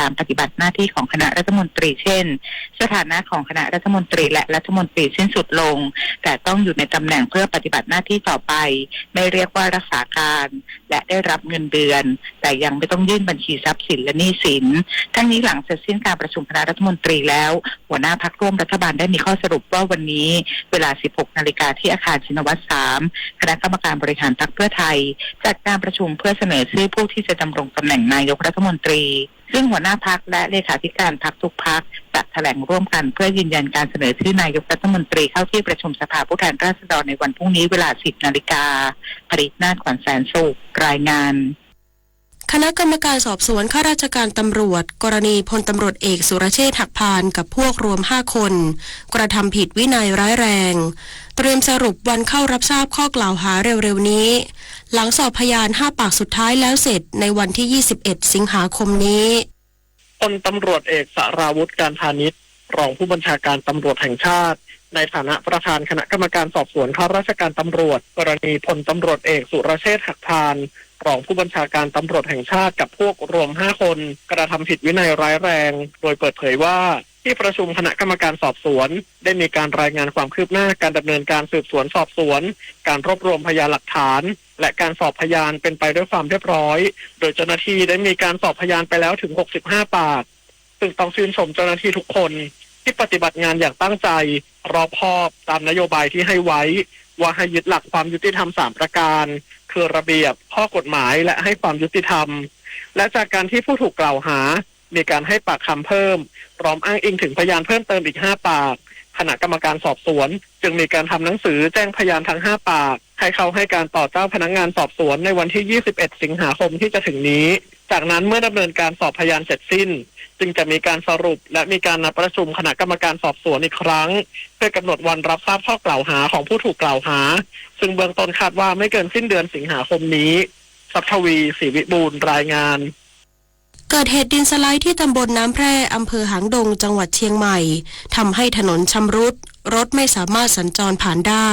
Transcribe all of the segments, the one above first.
การปฏิบัติหน้าที่ของคณะรัฐมนตรี เช่น สถานะของคณะรัฐมนตรีและรัฐมนตรีสิ้นสุดลง แต่ต้องอยู่ในตำแหน่งเพื่อปฏิบัติหน้าที่ต่อไป ไม่เรียกว่ารักษาการ และได้รับเงินเดือน แต่ยังไม่ต้องยื่นบัญชีทรัพย์สินและหนี้สิน ทั้งนี้หลังเสร็จสิ้นการประชุมคณะรัฐมนตรีแล้ว หัวหน้าพรรคร่วมรัฐบาลได้มีข้อสรุปว่าวันนี้เวลา สิบหกนาฬิกา ที่อาคารชินวัตร สาม คณะกรรมการบริหารพรรคเพื่อไทย จัดการประชุมเพื่อเสนอชื่อผู้ที่จะดำรงตำแหน่งนายกรัฐมนตรี ซึ่งหัวหน้าพรรคและเลขาธิการพรรคทุกพรรคจะแถลงร่วมกันเพื่อยืนยันการเสนอชื่อนายกรัฐมนตรีเข้าที่ประชุมสภาผู้แทนราษฎรในวันพรุ่งนี้เวลา สิบนาฬิกา ผลิตนาถ ขวัญแสนสุข รายงาน คณะกรรมการสอบสวนข้าราชการตำรวจ กรณีพลตำรวจเอกสุรเชษฐ์ หักพานต์ กับพวกรวม ห้า คน กระทำผิดวินัยร้ายแรง เตรียมสรุปวันเข้ารับทราบข้อกล่าวหาเร็วๆนี้ หลังสอบพยาน ห้า ปากสุดท้ายแล้วเสร็จในวันที่ ยี่สิบเอ็ด สิงหาคมนี้ พลตำรวจเอกสราวุธ การพานิช รองผู้บัญชาการตำรวจแห่งชาติ ในฐานะประธานคณะกรรมการสอบสวนข้าราชการตำรวจ กรณีพลตำรวจเอกสุรเชษฐ์ หักพานต์ รองผู้บัญชาการตำรวจแห่งชาติกับพวกรวม ห้า คน กระทำผิดวินัยร้ายแรง โดยเปิดเผยว่า ที่ประชุมคณะกรรมการสอบสวน ได้มีการรายงานความคืบหน้าการดำเนินการสืบสวนสอบสวน การรวบรวมพยานหลักฐาน และการสอบพยานเป็นไปด้วยความเรียบร้อย โดยเจ้าหน้าที่ได้มีการสอบพยานไปแล้วถึง หกสิบห้า ปาก ซึ่งต้องชื่นชมเจ้าหน้าที่ทุกคน ที่ปฏิบัติงานอย่างตั้งใจ รอบคอบ ตามนโยบายที่ให้ไว้ ว่าให้ยึดหลักความยุติธรรม สาม ประการ คือระเบียบ ข้อกฎหมาย และให้ความยุติธรรม และจากการที่ผู้ถูกกล่าวหา มีการให้ปากคำเพิ่ม พร้อมอ้างอิงถึงพยานเพิ่มเติมอีก ห้า ปาก คณะกรรมการสอบสวน จึงมีการทำหนังสือแจ้งพยานทั้ง ห้า ปาก ให้เข้าให้การต่อเจ้าพนักงานสอบสวนในวันที่ ยี่สิบเอ็ด สิงหาคมที่จะถึงนี้ จากนั้นเมื่อดำเนินการสอบพยานเสร็จสิ้น จึงจะมีการสรุป และมีการนัดประชุมคณะกรรมการสอบสวนอีกครั้ง เพื่อกำหนดวันรับทราบข้อกล่าวหาของผู้ถูกกล่าวหา ซึ่งเบื้องต้นคาดว่าไม่เกินสิ้นเดือนสิงหาคมนี้ ทรัพย์ทวี ศรีวิบูลย์ รายงาน เกิดเหตุดินสไลด์ที่ตำบลน้ำแพร่ อำเภอหางดง จังหวัดเชียงใหม่ ทำให้ถนนชำรุด รถไม่สามารถสัญจรผ่านได้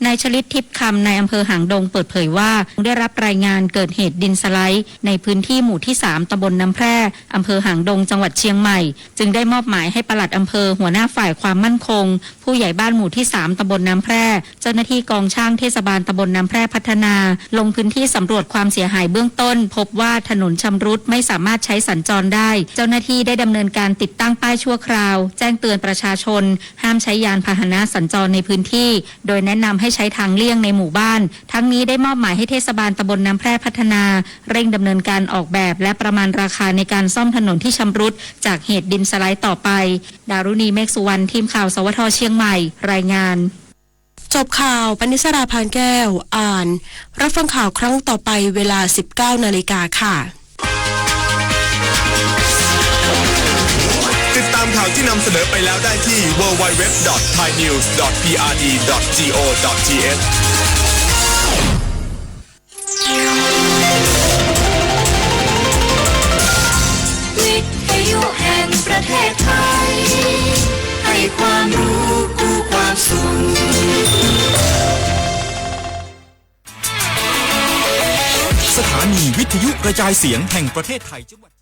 นายชลิต ทิพย์คำ นายอำเภอหางดง เปิดเผยว่า ได้รับรายงานเกิดเหตุดินสไลด์ในพื้นที่หมู่ที่ สาม ตำบลน้ำแพร่ อำเภอหางดง จังหวัดเชียงใหม่ จึงได้มอบหมายให้ปลัดอำเภอ หัวหน้าฝ่ายความมั่นคง ผู้ใหญ่บ้านหมู่ที่ สาม ตำบลน้ำแพร่ เจ้าหน้าที่กองช่างเทศบาลตำบลน้ำแพร่พัฒนา ลงพื้นที่สำรวจความเสียหายเบื้องต้น พบว่าถนนชำรุดไม่สามารถใช้สัญจรได้ เจ้าหน้าที่ได้ดำเนินการติดตั้งป้ายชั่วคราว แจ้งเตือนประชาชน ห้ามใช้ยานพาหนะสัญจรในพื้นที่ โดยแนะนำให้ใช้ทางเลี่ยงในหมู่บ้าน ทั้งนี้ได้มอบหมายให้เทศบาลตำบลน้ำแพร่พัฒนา เร่งดำเนินการออกแบบ และประมาณราคาในการซ่อมถนนที่ชำรุดจากเหตุดินสไลด์ต่อไป ดารุณี เมฆสุวรรณ ทีมข่าว สวท เชียงใหม่ รายงาน จบข่าว ปณิสรา พานแก้ว อ่าน รับฟังข่าวครั้งต่อไปเวลา สิบเก้านาฬิกาค่ะ ติดตามข่าวที่นำเสนอไปแล้วได้ที่ ดับเบิลยู ดับเบิลยู ดับเบิลยู ดับเบิลยู ดอท ไทยนิวส์ ดอท พีอาร์ดี ดอท จี โอ ดอท ที เอช วิทยุแห่งประเทศไทย ให้ความรู้คู่ความสุข สถานีวิทยุกระจายเสียงแห่งประเทศไทยจังหวัด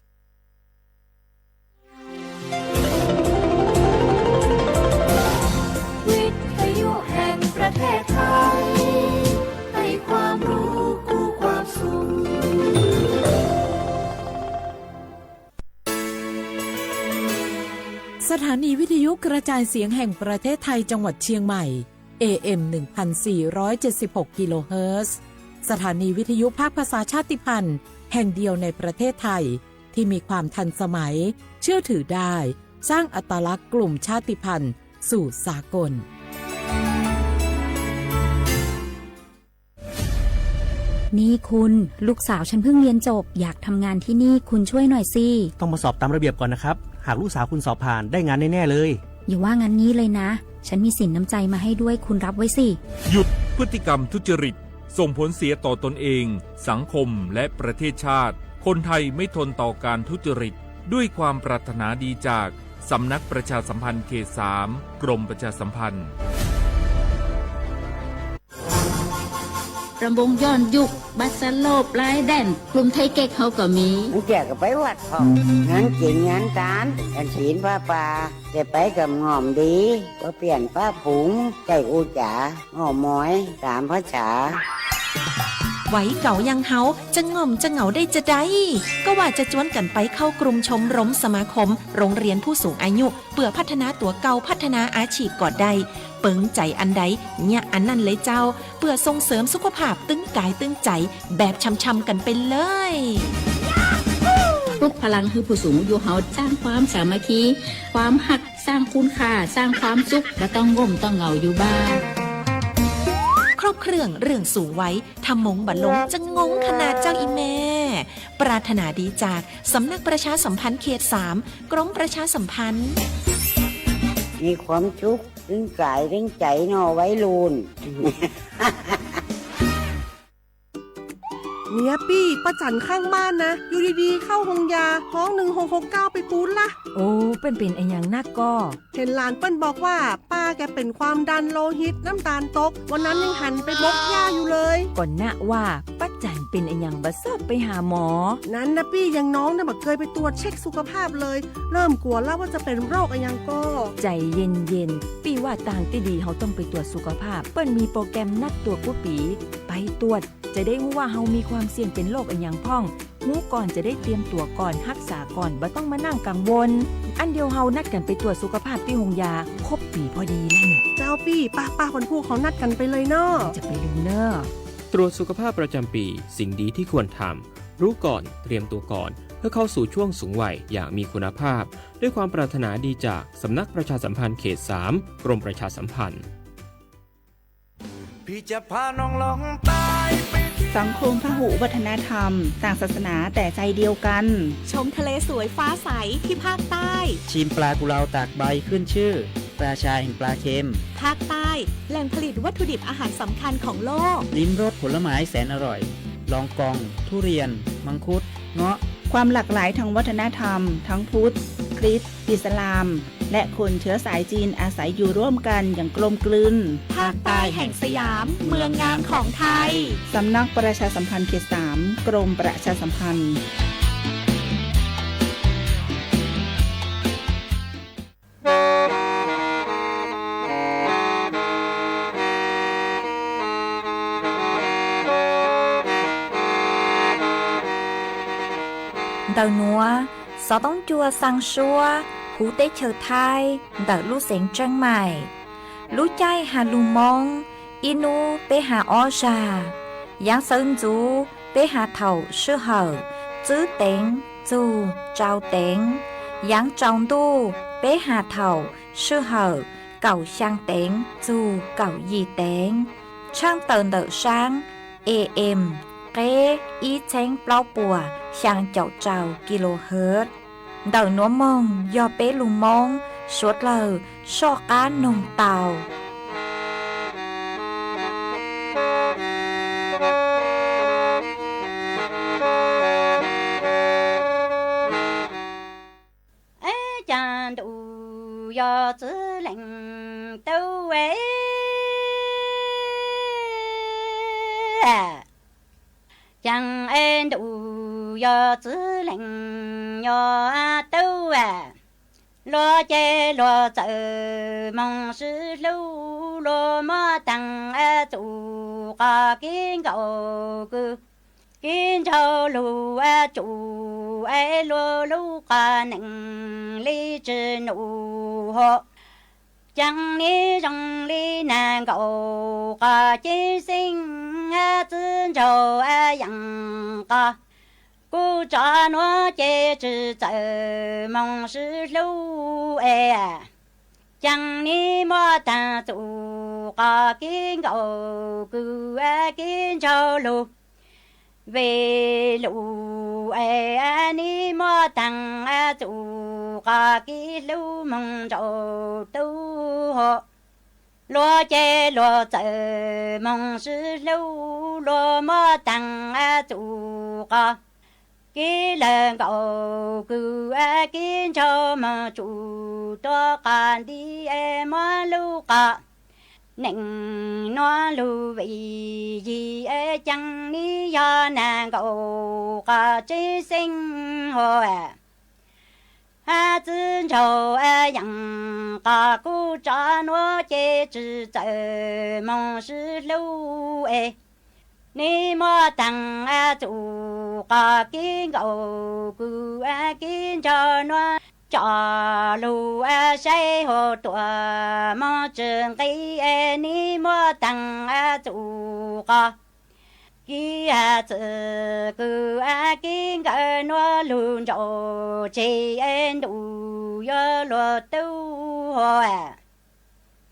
วิทยุแห่งประเทศไทย ให้ความรู้คู่ความสุข สถานีวิทยุกระจายเสียงแห่งประเทศไทยจังหวัดเชียงใหม่ เอ เอ็ม หนึ่งพันสี่ร้อยเจ็ดสิบหก กิโลเฮิรตซ์ สถานีวิทยุภาคภาษาชาติพันธุ์แห่งเดียวในประเทศไทย ที่มีความทันสมัย เชื่อถือได้ สร้างอัตลักษณ์กลุ่มชาติพันธุ์สู่สากล นี่คุณ ลูกสาวฉันเพิ่งเรียนจบ อยากทำงานที่นี่ คุณช่วยหน่อยสิ ต้องมาสอบตามระเบียบก่อนนะครับ หากลูกสาวคุณสอบผ่าน ได้งานแน่ๆเลย อย่าว่างั้นงี้เลยนะ ฉันมีสินน้ำใจมาให้ด้วย คุณรับไว้สิ หยุดพฤติกรรมทุจริต ส่งผลเสียต่อตนเอง สังคม และประเทศชาติ คนไทยไม่ทนต่อการทุจริต ด้วยความปรารถนาดีจาก สำนักประชาสัมพันธ์เขต สาม กรมประชาสัมพันธ์ ระบงย้อนยุค บัสซาโล ปลายแดน กลุ่มไทยเก๊กเขาก็มี Ntawm peb vaj thom, nyob ces nyob tas, ntsib pab pas, ces peb kom ngom nti, pab piam pab phoov, cawm ua cav, ngom moiv, tav pab tshav. Vaiv kaum yaj hauv, tseem ngom tseem ngaum dej tsa dai, koj vam tsa cuab kam pais khau krum tshom rom xas mas khom roob riam phuj xoom a nyuj, pwm phaj thas nas tuav kau phaj thas nas a tshim kom dai, peev cai an dai, nyaj an naj le tsau, pwm xoom xeem xub khuab pham teeb kais teeb cai, npeb tsham tsham kam pes lawm. ปลุกพลังให้ผู้สูงอายุเฮา สร้างความสามัคคี ความฮัก สร้างคุณค่า สร้างความสุข บ่ต้องง่มต้องเหงาอยู่บ้าน ครบเครื่องเรื่องสูงวัย ทำมงบะหลง จะงงขนาดเจ้าอีแม่ ปรารถนาดีจาก สำนักประชาสัมพันธ์เขตสาม กรมประชาสัมพันธ์ มีความสุข ตึงกายตึงใจเนาะวัยรุ่น เนี่ยปี้ ป้าจั๋นข้างบ้านนะ อยู่ดีๆ เข้าโฮงยา ฮ้อง หนึ่งหกหกเก้า ไปปู๊ดละ โอ้ เปิ้นเป๋นอะหยังนักก่อ เห็นหลานเปิ้นบอกว่า ป้าแกเป็นความดันโลหิต น้ำตาลตก วันนั้นยังหันไปบกหญ้าอยู่เลย ก่อนนะว่า ป้าจั๋นเป๋นอะหยังบ่ซอบไปหาหมอ นั้นนะปี้ อย่างน้องเนี่ย บ่เกยไปตรวจเช็คสุขภาพเลย เริ่มกลัวแล้วว่าจะเป็นโรคอะหยังก่อ ใจ๋เย็นๆ ปี้ว่าตางตี้ดีเฮาต้องไปตรวจสุขภาพ เปิ้นมีโปรแกรมนัดตรวจกู้ปี ไปตรวจ จะได้ฮู้ว่าเฮามีความเสี่ยงเป็นโรคอะหยังพ่อง ฮู้ก่อนจะได้เตรียมตั๋วก่อน ฮักษาก่อน บ่ต้องมานั่งกังวล อันเดียวเฮานัดกั๋นไปตรวจสุขภาพตี้โฮงยา ครบปีพอดีแล้วเนี่ย เจ้าปี้ ป้าๆ วันพูกเฮานัดกั๋นไปเลยเนาะ จะไปดูเน่อ ตรวจสุขภาพประจำปี สิ่งดีที่ควรทำ รู้ก่อน เตรียมตัวก่อน เพื่อเข้าสู่ช่วงสูงวัยอย่างมีคุณภาพ ด้วยความปรารถนาดีจากสำนักประชาสัมพันธ์เขตสาม กรมประชาสัมพันธ์ สังคมพหุวัฒนธรรม ต่างศาสนาแต่ใจเดียวกัน ชมทะเลสวยฟ้าใสที่ภาคใต้ ชิมปลากุเลาตากใบขึ้นชื่อ ราชาแห่งปลาเค็ม ภาคใต้ แหล่งผลิตวัตถุดิบอาหารสำคัญของโลก ลิ้มรสผลไม้แสนอร่อย ลองกอง ทุเรียน มังคุด เงาะ ความหลากหลายทางวัฒนธรรม ทั้งพุทธ คริสต์ อิสลาม และคนเชื้อสายจีนอาศัยอยู่ร่วมกันอย่างกลมกลืน ภาคใต้แห่งสยาม เมืองงามของไทย สำนักประชาสัมพันธ์เขตสาม กรมประชาสัมพันธ์ Ntawm nuav, xov tooj cua xaa suab huv teb chaws Thaib ntawm lub xeev Tseeb Maim. Lub caij has lug Moob, ib nub peb has ob zag. Yaav sawv ntxuv peb has thaum sij hawm tsib teev txug rau teev. Yaav tsaus ntuj peb has thaum sij hawm kaum xyaa teev txug kaum yim teev. Tshaaj tawm ntawm saab A M, qeb ib txheeb plaub puas xyaa caum rau kilohertz. Ntawm nuav moog yog peb lug Moob suav dlawg soj qaab noog tau. Caag ntuj yog txwv leej tub, caag ntuj yog txwv leej yog tub. Luag ces luag txawm moog sib hlub, luag muab taag txuj qos kib nkaus kws, kib nraug lug tsum es luag lub qos neeg li tsi num hom. Caag nib zoo li naag nkaum qos ceeb xeeb, txwv nraug yaam qos. Kuv tso nuav ces tsi txawm moog sib hlub es, caag nib muab taag txuj qos kib nkaus kws, kib nraug lug vim lub es nib muab taag txuj qos kib hlub moog nraug tub hom. Luag ces luag txawm moog sib hlub, luag muab taag txuj qos kib lawm nkaus kws, kib nraug moog tsum rua qos nti es muab lub qos neej nuav lug vim yig ceeb neb yog nag nkaum qos tseeb xeeb hov. Txiv ntsaug yeem qos kuj tso nuav ces tsi txawm moog sib hlub es neb muab taag txuj qos kib nkaus kws kib ntsug nuav coj lug saib hov tuam moog tsi nqis es neb muab taag txuj qos kib txwm kws kib nkawd nuav lug nraum tseg es ntuj yuav luag tub hov.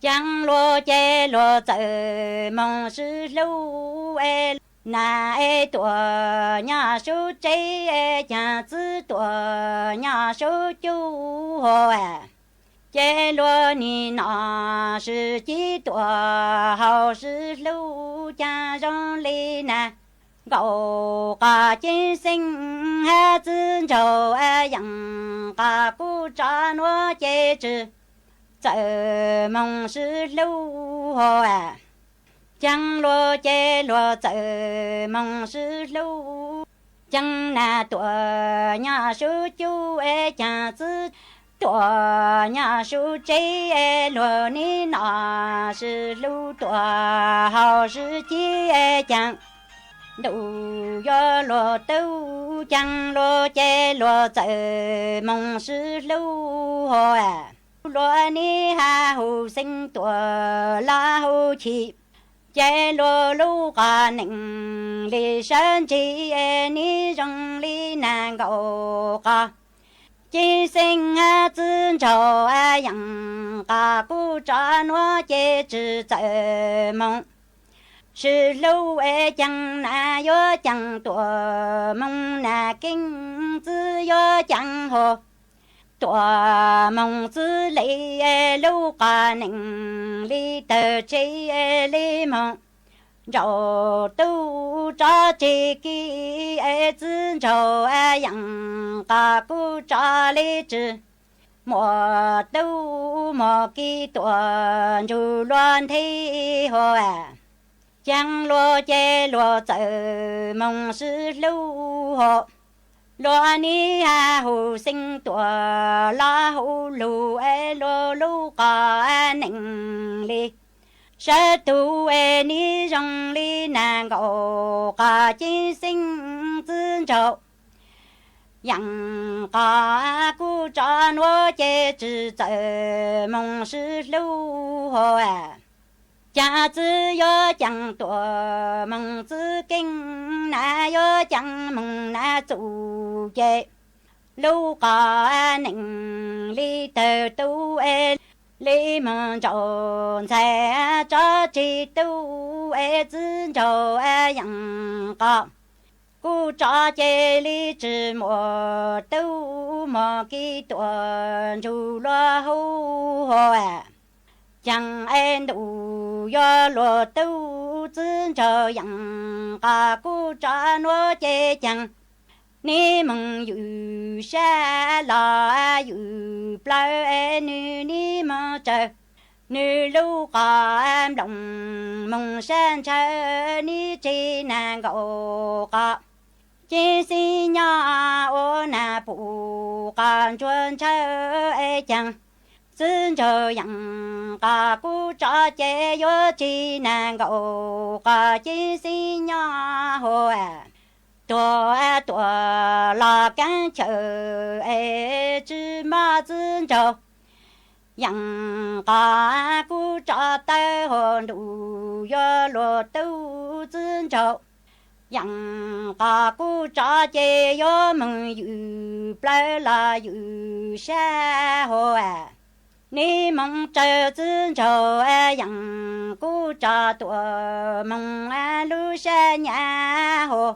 Caag luag ces luag txawm moog sib hlub es nag es tuam nyob sub tsev es caag txiv tuam nyob sub cub hov. Ces luag nim no sib cib tuam hau sib hlub caag zoo li nag nkaum qos ceeb xeeb hab txiv ntsaug yeem qos kuj tso nuav ces tsi txawm moog sib hlub hov. Caag luag ces luag txawm moog sib hlub, caag nag tuam nyob sub cub es caag txiv tuam nyob sub tsev es luag nim no sib hlub tuam hau sib cib es caag ntuj yuav luag tub. Caag luag ces luag txawm moog sib hlub hov. Luag nim hab hu xeeb tuam lug hu chim, ces luag lub qos neej li sab ntsig es nim zoo li nag nkaum qos ceeb xeeb hab txiv ntsaug yeem qos kuj tso nuav ces tsi txawm moog sib hlub es caag nag yuav caag tuam moog nag keeb txiv yuav caag hov. Tuam moog txiv le lub qos neej li tawg tseg li moog nraum tub tso tseg kib es txiv ntsaug yeem qos kuj tso le tsi muaj tub muaj kib tuam ntsug luag nthe hov. Caag luag ces luag txawm moog sib hlub hov. Luag nim hab hu xeeb tuam lug hu lug es luag lub qos neej li sab tug es nim zoo li nag nkaum qos ceeb xeeb txiv ntsaug yeem qos kuj tso nuav ces tsi txawm moog sib hlub hov. Caag txiv yuav caag tuam moog txiv keeb, nag yuav caag moog nag txuj ces lub qos neej li tawg tub es li moog nraum ntxhais tso tseg tub es txiv ntsaug yeem qos kuj tso ces li tsi muaj tub muaj kib tuam ntsug luag hu hov. Caag es ntuj yuav luag tub txiv ntsaug yeem qos kuj tso nuav ces caag nim moog ywj sab los ywj plawv es nwg nim moog tsawg nwg lub qos nplooj moog sab ntshaw nim tseg nag nkaum qos ceeb xeeb nyob ua nag pum qos ntsuag ntshaw es caag txiv ntsaug yeem qos kuj tso ces yuav tseg nag nkaum qos ceeb xeeb nyob hov. Tuag tuam los kaab chaw es tsi mob txiv ntsaug yeem qos kuj tso tawb hov ntuj yuav luag tub txiv ntsaug yeem qos kuj tso ces yuav moog ywj plawv los ywj sab hov. Nim moog tsawg txiv ntsaug yeem kuj tso tuam moog lub sab nyab hov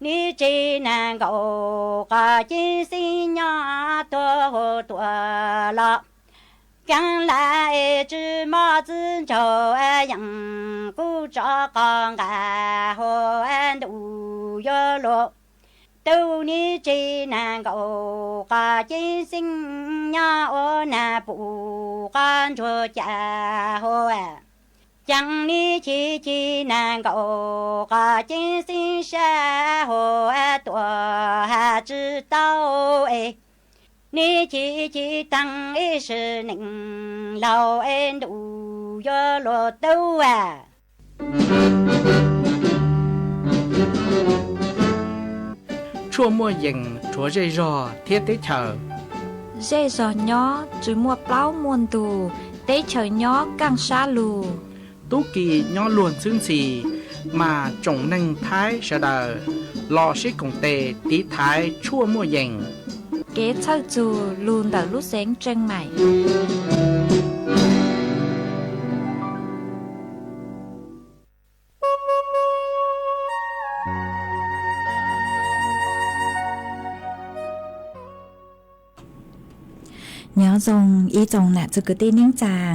nim tseg nag nkaum qos ceeb xeeb nyob tuag hov tuam los kaab lab es tsi mob txiv ntsaug yeem kuj tso qos nqaj hov ntuj yuav luag tub nim tseg nag nkaum qos ceeb xeeb nyob ua nag pum qos ntsuag cas hov. Ceeb neb chim chim nas nkaum qhov ceeb xeeb sab hauv tuam tsis tau es, neb chim chim teeb ib sim neej laus es ntuj yuav luag tub a. Tshuaj muaj yees rhuav zej zog thiab teb chaws. Zej zog nyob tsis muaj plaub muaj ntug, teb chaws nyob kaaj sab lug. Tub ki nyob luag ntxhwb ntxhi, mas tsoom neeg Thaib sawv daws los sib koom tes tiv thaiv tshuaj muaj yees. Kev txhawj txug lug ntawm lub xeev Tseej Maim. Nyob zoo ib tsoom nam txwg kwv tij neej tsaa,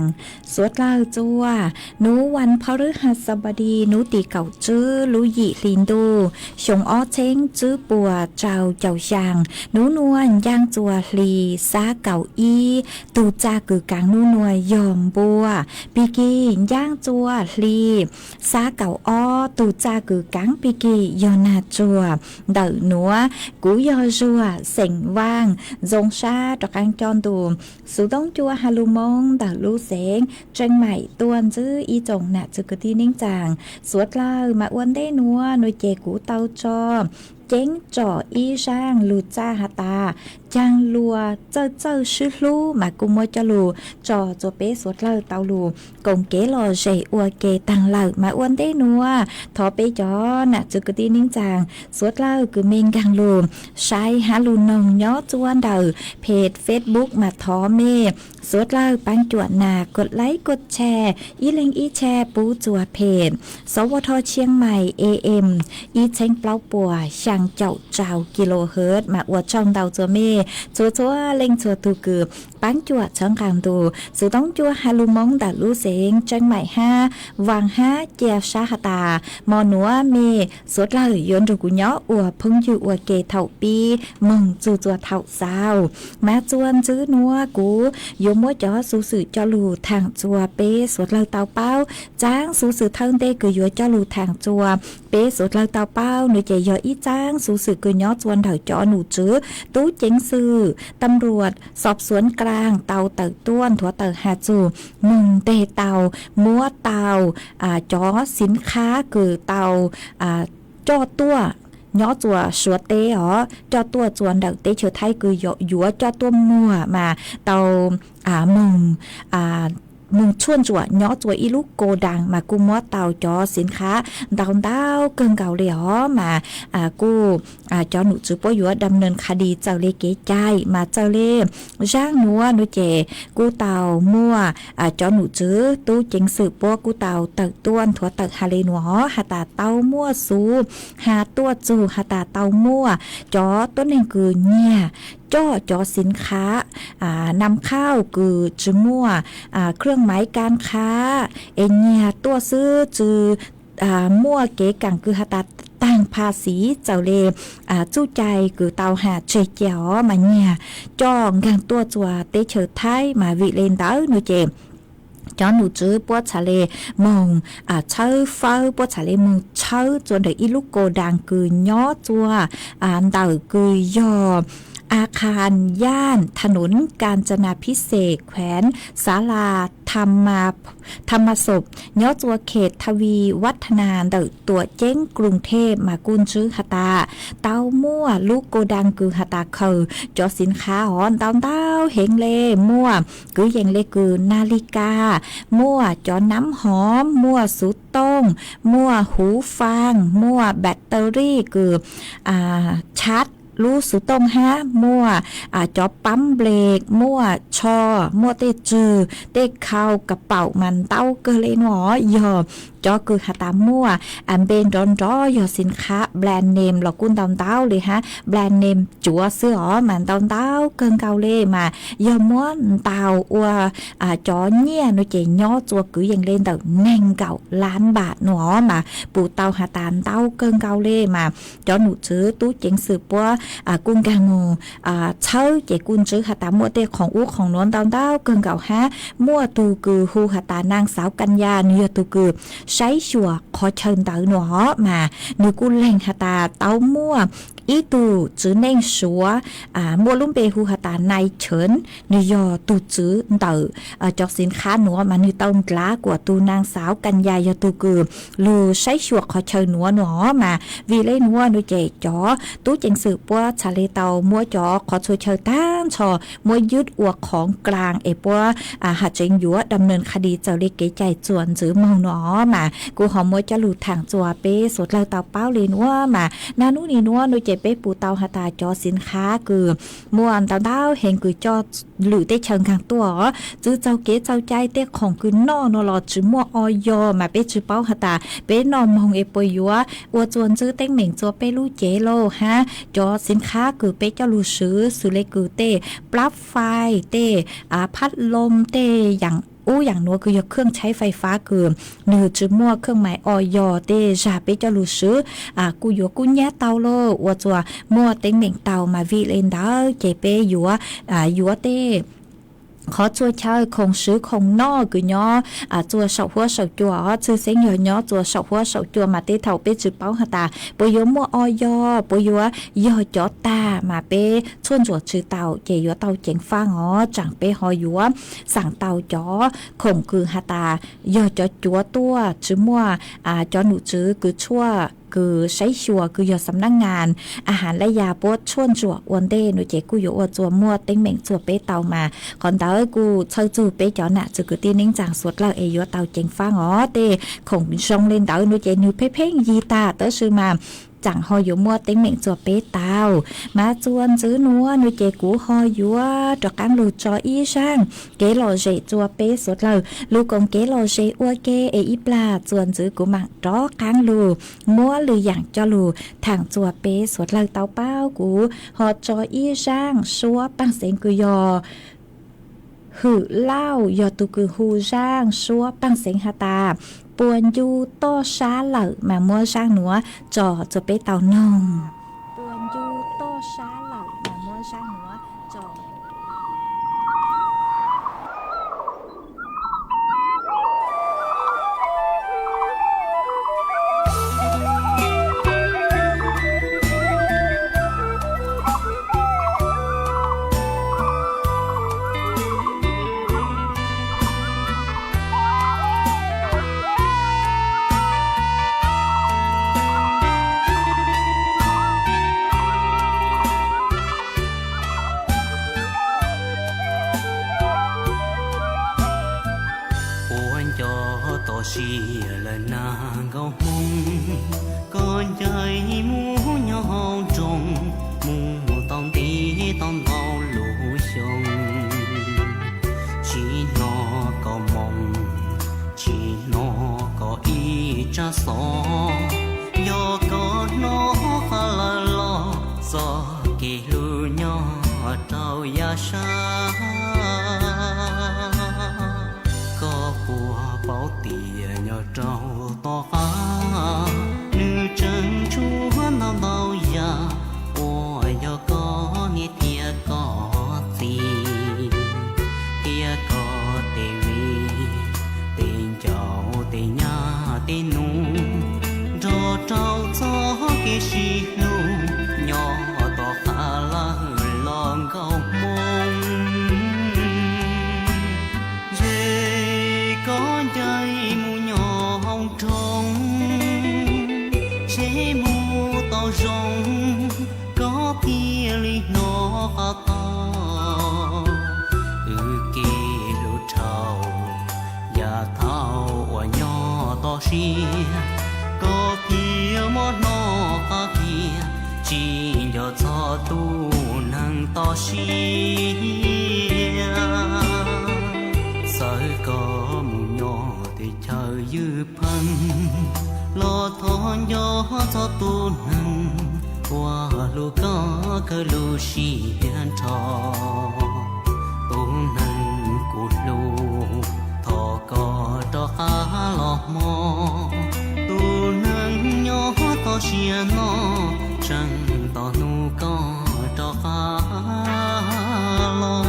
suav dlawg txua nub vas phab rwb has xab npab di nub tim kaum tswb lub yim hli ntuj xyoo ob txheeb tswb puas rau caum xyaa, nub nua ncaaj txuas hli xab kaum ib, tug txaj kws kaav nub nua yog npua, pig kig ncaaj txuas hli xab kaum ob, tug txaj kws kaav pig kig yog nag tsuag. Ntawm nuav kuv yog Zuag xeem Vaaj, zoo sab rov qaab coj ntu xuv toob cua has lug Moob ntawm lub xeev Tseej Maim tuaj ntsib ib tsoom nam txwg kwv tij neej tsaa. Suav dlawg mas ua ntej nuav nua ces kuv tau tso ceeb tsom ib zaaj lug txaj has tas caag luas txawj txawj sib hlub mas kuj muab coj lug tso txua peb suav dlawg tau lug koom kev lom zem ua ke taag lawm mas ua ntej nuav thov peb cov nam txwg kwv tij neej tsaa suav dlawg kws mej nkaag lug saib hab lug noog nyob txua ntawm peg Facebook mas thov mej suav dlawg paab cuam nas kua laib kua tshee ib leeg ib tshee pub txua peg sov vo tho Tshiab Mais A M ib txheeb plaub puas xyaa caum rau kilohertz mas ua tsaug ntau txua mej txhua txhua leej txhua tug kws paab cuam txhawb nqaa ntu xuv toob cua has lug Moob ntawm lub xeev Tseej Maim hab Vaaj hab cia sab has tas mo nuav mej suav dlawg yuav nrug kuv nyob ua phooj ywg ua ke thaum pib moog txug txua thaum xaus. Mas txua ntsib nuav kuv yuav muab cov xuv xwm coj lug thaam txua peb suav dlawg tau paub. Txaab xuv xwm thawj ntej kws yuav coj lug thaam txua peb suav dlawg tau paub nua ces yog ib txaab xuv xwm kws nyob txua ntawm cov nom tswv tub ceev xwm tam ruam xob xuav nkaag tau tawm tuaj nthuav tawm has txug moog nteg tau muab tau cov xiv khab kws tau coj tuaj nyob txua Suav teb os, coj tuaj txua ntawm teb chaws Thaib kws yuav coj tuaj muag mas tau moog moog tshuaj ntsuam nyob txua ib lub kos daas mas kuj muab tau cov xiv khab ntau ntau kawg nkaus li os mas kuj cov nom tswv puab yuav dam nws kha dis txawm le kev cai mas txawm le zaaj nuav nua ces kuj tau muaj cov nom tswv tub ceev xwm puab kuj tau tawm tuaj nthuav tawm has le nuav os has tas tau muaj xuv has tuaj txug has tas tau muaj cov tuab neeg kws nyiag coj cov xiv khab nam khauj kws tsis muaj khwj maiv ka khab es nyiag tuaj xwb tsis muaj kev kaam kws has tas taag pha xiv txawm le txuj cai kws tau has tseg cia os mas nyiag coj nkaag tuaj txua teb chaws Thaib mas vim le ntawd nua ces cov nom tswv puab txhad le moog tshawb fawb puab txhad le moog tshawb txua ntawm ib lub kos daas kws nyob txua ntawm kws yog a kha yaj tha nus ka ntsa nas phib xes khueev xav las tha mas xom nyob txua khem tha vi vaj tha nas ntawm tuam ceeb Kloos Thej mas kuj ntsib has tas tau muaj lub kos daas kws has tas khaws cov xiv khab os ntau ntau heev le muaj kwv yees le kws na li kas, muaj cov nab hov, muaj xuv tooj, muaj huv faa, muaj bat ta ri kws tshab lub xuv tooj hab, muaj cov paab nplej, muaj tsho, muaj tej tswg tej khau ka paum mas ntau kawg le nua yog cov kws has tas muaj npe nrov nrov yog xim khab brand name los kuj ntau ntau li hab, brand name cuav xwb os mas ntau ntau kawg nkaus li mas yog muab ntaus ua cov nyiaj no ces nyob txua kwv yees li ntawm neeg nkaum lab npam no os mas pum tau has tas ntau kawg nkaus li mas cov nom tswv tub ceev xwm puab kuj nkaag moog txhawb ces kuj ntswb has tas muaj tej khoom ub khoom nuav ntau ntau kawg nkaus hab muaj tug kws hu has tas naag xauv Kanya, nwg yog tug kws saib xyuas qhov chaw ntawd no os mas nwg kuj leeg has tas tau muaj ib tug tswv neej Suav muaj lub npe hu has tas Nai Cheev, nwg yog tug tswv ntawm cov xim khab nuav mas nwg tau ndlav kuas tug naag xauv Kanya yog tug kws lug saib xyuas qhov chaw nuav no os mas vim le nuav no ces cov tub ceev xwm puab txhad le tau muab cov qhov txhua chaw taag nrho muab ywb ua khoov klaas es puab has tseev yuav dam neeg kha dis txawm le kev cai txuas ntxiv moog no os mas kuj ho muab coj lug thaam txua peb suav dlawg tau paub le nuav mas naj nub ni nuav no ces peb pum tau has tas cov xim khab kws muaj ntau ntau heev kws coj lwm teb chaws nkaag tuaj os, txwv txaug kev txaug cai tej khoom kws noj no los tsi muaj o yog mas peb tsi paub has tas peb noj moog es puas yuav ua txuas ntxiv teeb meem txua peb lub cev lauj hab cov xim khab kws peb coj lug swv xws le kws tej plab fais tej phab loo tej yaam ub yaam nuav kws yog khwj tshaib fais fab kws nwg tsi muaj khwj mais o yog tej zag peb coj lug swv kuj yuav kuj nyab tau lauj ua txuas muaj teeb meem tau mas vim le ntawd ces peb yuav yuav tej qhov txhua chaw khoom swv khoom noj kws nyob txua saum huab saum cua os, tshwj xeeb yog nyob txua saum huab saum cua mas tej thaum peb tsi paub has tas puas yuav muaj o yog puas yuav yog cov tag mas peb tshuaj ntsuam tsi tau ces yuav tau ceev faaj os. Tsaam peb ho yuav xaam tau cov khoom kws has tas yog cov cuav tuaj tsi muaj cov nom tswv kws tshuaj kws saib xyuas kws yog xam nab ngas a has lab yas puab tshuaj ntsuam ua ntej no ces kuj yuav ua txuas muaj teeb meem txua peb tau mas qhov ntawd kuj txhawj txug peb cov nam txiv kwv tij neej tsaa suav dlawg es yuav tau ceev faaj os. Tej khoom zoo le ntawd no ces nwg pheej pheej yig tag tab sis mas tsaam ho yuav muaj teeb meem txua peb tau mas txua ntxiv nuav no ces kuv ho yuav rov qaab lug tso ib zaaj kev lom zem txua peb suav dlawg lug koom kev lom zem ua ke es ib plag txua ntxiv kuv maam rov qaab lug muab lwm yaam coj lug thaam txua peb suav dlawg tau paub. Kuv ho tso ib zaaj suab paaj xeev kws yog Hwm Lauj yog tug kws hu zaaj suab paaj xeev has tas puas ncu toj sab lawm mas muab zaaj nuav tso txua peb tau noog. Puas ncu toj sab lawm mas muab zaaj nuav tso. Ua nco toj siab lawm nag nkauj hmoob, koj ncaim mus nyob hauv nroog, mus tau ntev tau ntau lub xyoo, tsis hnov koj moo, tsis hnov koj ib tsab xov, yog koj hnov qab lawm los txoj kev hlub nyob rau yav sab. Koj puas paub tias nyob rau tom qab, nws tseem tshuav ntau ntau yam uas yog koj niam thiab koj txiv, thiab koj tej viv, tej ncaus, tej nyab, tej nus, nrog rau txoj kev sib hlub nyob tom qab lawm los nkauj hmoob. Ntshe koj ncaim mus nyob hauv nroog, ntshe mus tau zoo, koj thiaj li hnov qab tau. Wb kev hlub dhau, yav thaum uas nyob toj siab, koj thiaj muab hnov qab kiag, tsis nco txog tus neeg toj siab. Txawm koj mus nyob teb chaws ywj Pheej los thov nco txog tus neeg uas hlub koj kawg lub siab nrho. Tus neeg kuv hlub, thov koj rov qab los hmo. Tus neeg nyob toj siab no, tseem tos hnub koj rov qab los.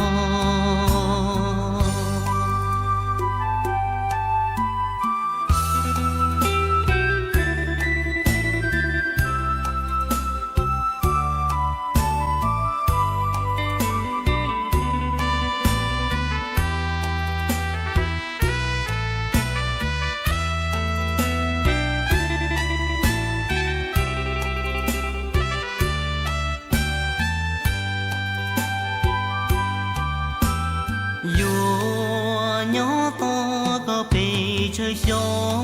Yuav nyob tos koj pes tsawg xyoo,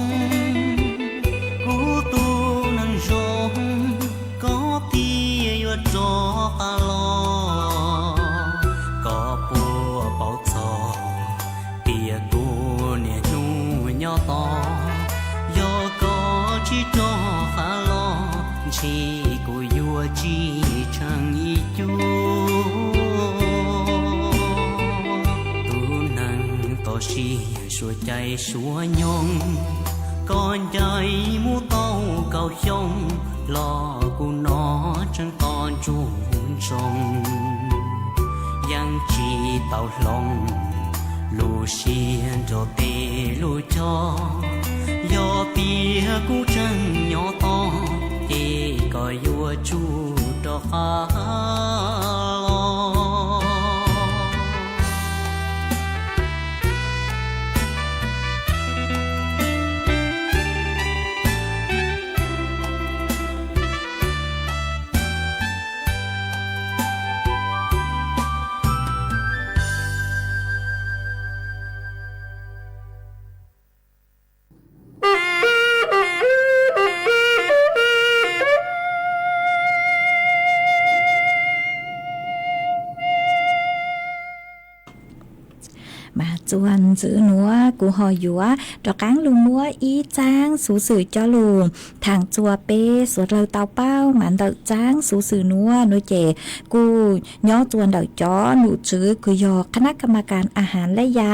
kuv tus neeg zoo, koj thiaj yuav rov qab los. Koj puas paub txog tias kuv niaj hnub nyob tos, yog koj tsis rov qab los, ntshe kuv yuav tsis tsheej ib cuab. Tus neeg toj siab suav cai suav nyoog, koj ncaim mus tau kaum xyoo los kuv no tseem tos ntsuj ntsoog, yeej tsis tau hloov lub siab nrog tej lub cog. Yog tias kuv tseem nyob tos, ces koj yuav tsum rov qab los. Mas txuas ntxiv nuav kuv ho yuav rov qaab lug muab ib txaab xuv xwm coj lug thaam txug peb suav dlawg tau paub. Mas ntawm txaab xuv xwm nuav nuav ces kuj nyob txug ntawm cov nom tswv kws yog คณะกรรมการอาหารและยา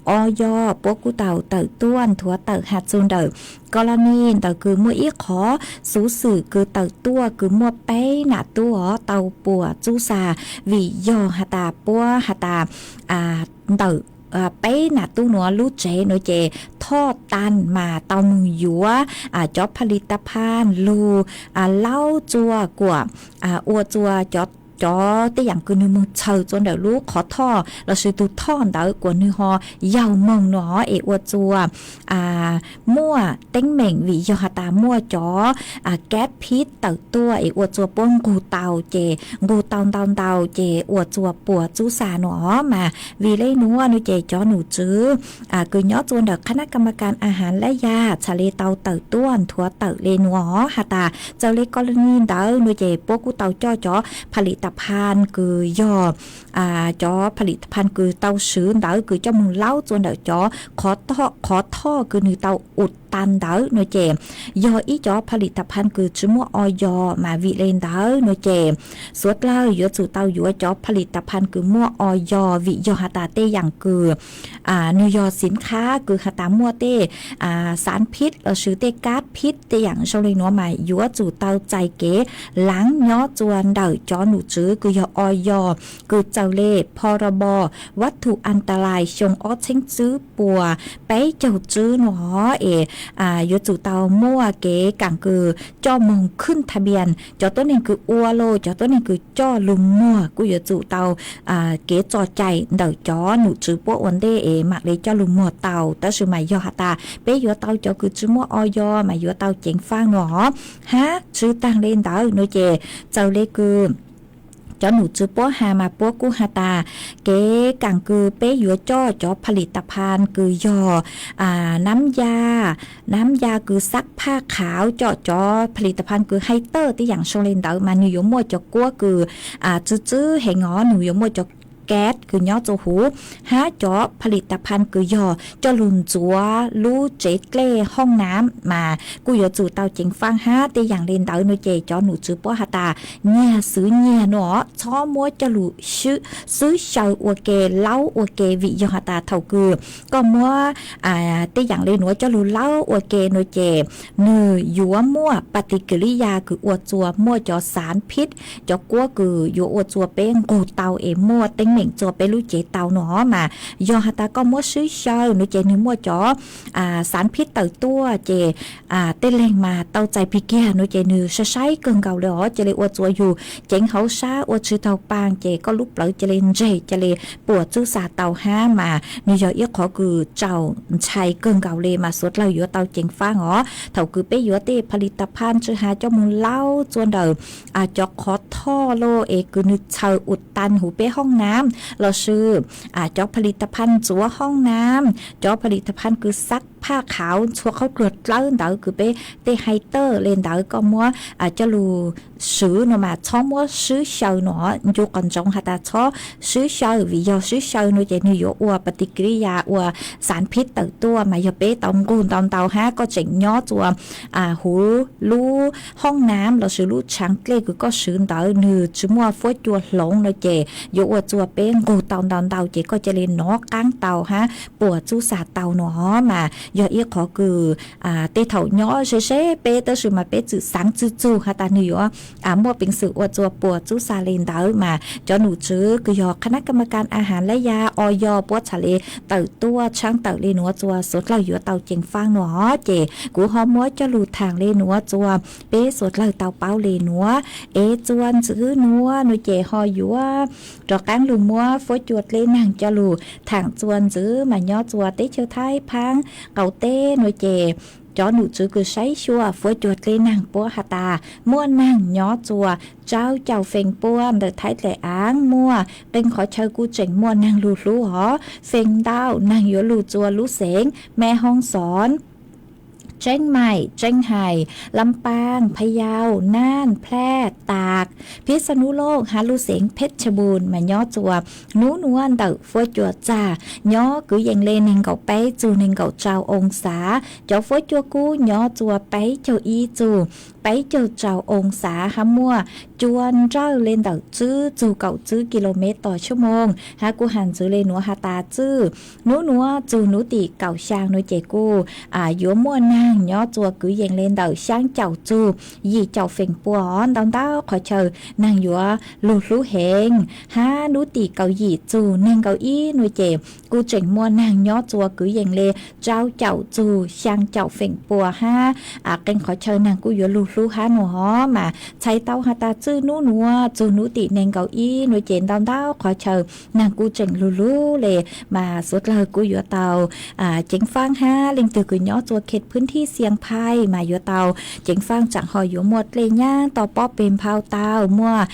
อย puab kuj tau tawm tuaj nthuav tawm has txug ntawm กรณี ntawm kws muaj ib qhov xuv xwm kws tawm tuaj kws muaj peb nam tub os tau puas txub xa, vim yog has tas puab has tas ntawm peb nam tub nuav lub tsev nuav ces thoj tas mas tau moog yuav cov ผลิตภัณฑ์ lug laub txuas kuam ua txuas cov tej yaam kws nwg moog txhawm txuas ntawm lub qhov thoj lossis tug thoj ntawd kuas nwg ho yaug moog nuav es ua txuas muaj teeb meem vim yog has tas muaj cov kab phib tawm tuaj es ua txuas puab nqug tau ces nqug tau ntau ntau ces ua txuas puas txub xa nuav os. Mas vim le nuav nuav ces cov nom tswv kws nyob txuas ntawm คณะกรรมการอาหารและยา txhad le tau tawm tuaj nthuav tawm le nuav os has tas txawm le กรณี ntawd nuav ces puab kuj tau coj cov ผลิตภัณฑ์ kws yog cov ผลิตภัณฑ์ kws tau swv ntawd kws coj moog laub txuas ntawm cov qhov thoj kws nwg tau ua tas ntawd nuav ces yog ib cov ผลิตภัณฑ์ kws tsi muaj อย mas vim le ntawd nuav ces suav dlawg yuav tsum tau yuav cov ผลิตภัณฑ์ kws muaj อย vim yog has tas tej yaam kws nwg yog สินค้า kws has tas muaj tej สารพิษ lossis tej kab phib tej yaam zoo le nuav mas yuav tsum tau txais kev laav nyob txuas ntawm cov nom tswv kws yog อย kws txawm le พ.ร.บ. วัตถุอันตราย xyoo ob txheeb tswb puas peb caug tswb nuav os es yuav tsum tau muaj kev kaam kws coj moog ขึ้นทะเบียน cov tuab neeg kws ua los cov tuab neeg kws coj lug muag kuj yuav tsum tau kev txom cai ntawm cov nom tswv puab ua ntej es maam le coj lug muag tau. Tab sis mas yog has tas peb yuav tau cov kws tsi muaj อย mas yuav tau ceev faaj nuav os. Hab tsi taag le ntawd nuav ces txawm le kws cov nom tswv puab has mas puab kuj has tas kev kaam kws peb yuav coj cov ผลิตภัณฑ์ kws yog น้ำยา น้ำยา kws ซักผ้าขาว coj cov ผลิตภัณฑ์ kws hais tawm tej yaam zoo le ntawd mas nwg yuav muaj cov kuab kws tsw tswb heev os, nwg yuav muaj cov kas kws nyob tsua huv, hab cov pha li ta phan kws yog coj lug ntxuav lub tsev dlej hoob nam mas kuj yuav tsum tau ceev faab hab tej yaam le ntawd no ces cov nom tswv puab has tas nyiag xwv nyiag no txhob muab coj lug xwb xyaw ua ke laub ua ke vim yog has tas thaum kws koj muab tej yaam le nuav coj lug laub ua ke no ces nwg yuav muaj pa ti kis li ya kws ua tsua muaj cov xav phij, cov kuab kws yuav ua tsua peb nqug tau es muaj teeb meem tsua peb lub cev tau no mas yog has tas koj muab swb xyaw no ces nwg muaj cov xav phij tawm tuaj ces tej leeg mas tau txais pig kiag no ces nwg sai sai kawg nkaus le os, ca le ua tsua yug ceev hauv sab ua tsi taug paag ces koj lub plawv ca le ntseg ca le puam txub xas tau hab mas nwg yog ib qhov kws tsaus ntshai kawg nkaus le mas suav dlawg yuav tau ceev faab os. Thaum kws peb yuav tej pha li ta phan tsi has coj moog laub tsua ntawm cov qhov thoj laj es kws nwg txhaws ua tan huv peb hoob nam lossis cov pha li ta phan ntxuav hoob nam, cov pha li ta phan kws xab phaj qhauv ntxhua qhov dluag dlawb ntawd kws peb tej hais tawm le ntawd koj muab coj lug swv no mas txhob muab swb xyaw no, ncu qhov ntsoov has tas txhob swb xyaw vim yog swb xyaw no ces nwg yuav ua pa ti kis li ya ua xav phij tawm tuaj mas yog peb tau nqug ntau ntau hab koj tseem nyob tsua huv lub hoob nam lossis lub tshaav dlej kws koj swv ntawd nwg tsi muaj fuab cua hloov no ces yuav ua tsua peb nqug tau ntau ntau ces koj ca le nov qaab tau hab puam txub xas tau no mas yog ib qhov kws tej thaum nyob ze ze peb tab sis mas peb txwm xaav txug txug has tas nwg yuav muaj peev xwm ua tsua puam txub xas le ntawd mas cov nom tswv kws yog khab nab ka ma kas a has lab ya o yog puab txhaj le tawm tuaj tshaab tawm le nuav tsua suav dlawg yuav tau ceev faab no ces kuv ho muab coj lug thaam le nuav tsua peb suav dlawg tau paub le nuav es tsua ntxwv nuav no ces ho yuav rov qaab lug muab fuab cua dlej naag coj lug thaam tsua ntxwv mas nyob tsua teb chaws Thaib phaab qaum teb no ces cov nom tswv kws saib xyuas fuab cua dlej naag puab has tas muaj naag nyob tsua rau caum feem pua ntawm Thaib dlaim aav muaj qee qhov chaw kuj tseem muaj naag lug hlub hov. Feem ntau naag yuav lug tsua lub xeev Mes Hoo Xon, Tseeb Maim, Tseeb Hais, Lam Paaj, Pha Yau, Naj, Plaj, Tas, Phij Xa Nub Looj hab lub xeev Phej Tshaj Npum mas nyob tsua nub nuav ntawm fuab cua txag nyob kwv yees le neeg nkaum peb txug neeg nkaum rau oo xav. Cov fuab cua kub nyob tsua peb caug ib txug peb caug rau oo xav hab muaj cua nrawj le ntawm tswb txug kaum tswb kis lus mev tos sub moog hab kuj has ntxwv le nuav has tas tswj nub nuav txug nub tim kaum xyaa no ces kuj yuav muaj naag nyob tsua kwv yees le ntawm xyaa caum txug yim caum feem pua os. Ntau ntau qhov chaw naag yuav lug hlub heev hab nub tim kaum yim txug neeg nkaum ib no ces kuj tseem muaj naag nyob tsua kwv yees le rau caum txug xyaa caum feem pua hab qee qhov chaw naag kuj yuav lug hlub hab no hov mas txhais tau has tas tswj nub nuav txug nub tim neeg nkaum ib no ces ntau ntau qhov chaw naag kuj tseem lug hlub le mas suav dlawg kuj yuav tau ceev faab hab leej twg kws nyob tsua khe phwb thij Xias Phais mas yuav tau ceev faab tsaam ho yuav muaj dlej nyaab tau pob peg nphau tau muaj